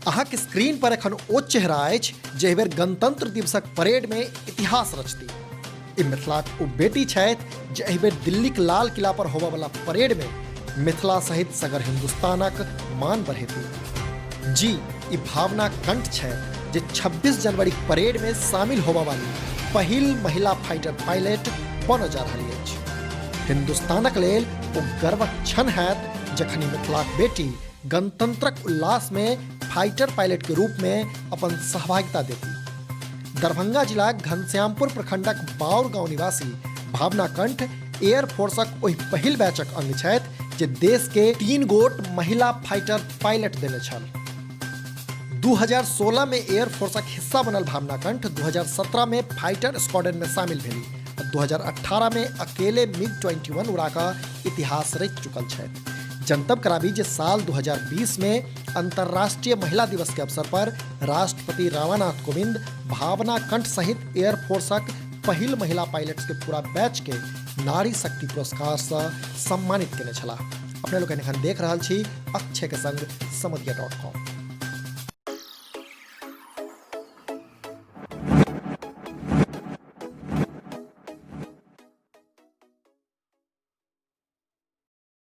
अहाँके स्क्रीन पर एखन ओ चेहरा अछि जे एहिबेर गणतंत्र दिवसक परेड में इतिहास रचती। ई मिथिलाक ओ बेटी छथि जे एहिबेर दिल्लीक लाल किला पर होबयवला परेड में मिथिला सहित सगर हिंदुस्तानक मान बढ़ेती। जी, ई भावना कंठ छथि जे 26 जनवरी परेड में शामिल होबय वाली पहिल महिला फाइटर पायलट बनऽ जा रहली अछि। हिंदुस्तानक लेल ओ गर्वक क्षण हैत जखन ई मिथिलाक बेटी गणतंत्रक उल्लास में फाइटर पायलट के रूप में अपन सहभागिता देती। दरभंगा जिलाक घनश्यामपुर प्रखंडक बाउर गांव निवासी भावना कंठ एयर फोर्सक ओहि पहिल बैचक अंग छथि जे देश के 3 गोट महिला फाइटर पायलट देने छल। 2016 में एयर फोर्सक हिस्सा बनल भावना कंठ 2017 में फाइटर स्क्वाड्रन में शामिल भेली आ 2018 में अकेले मिग 21 उड़ा कऽ इतिहास रचि चुकल छथि। जनतब कराबी जे साल 2020 में अंतर्राष्ट्रीय महिला दिवस के अवसर पर राष्ट्रपति रामनाथ कोविंद भावना कंठ सहित एयर फोर्सक पहिल महिला पायलट्स के पूरा बैच के नारी शक्ति पुरस्कार से सम्मानित केने छलाह। अपने लोकनि एखन देख रहल छी अक्षय के संग समदिया डॉट कॉम।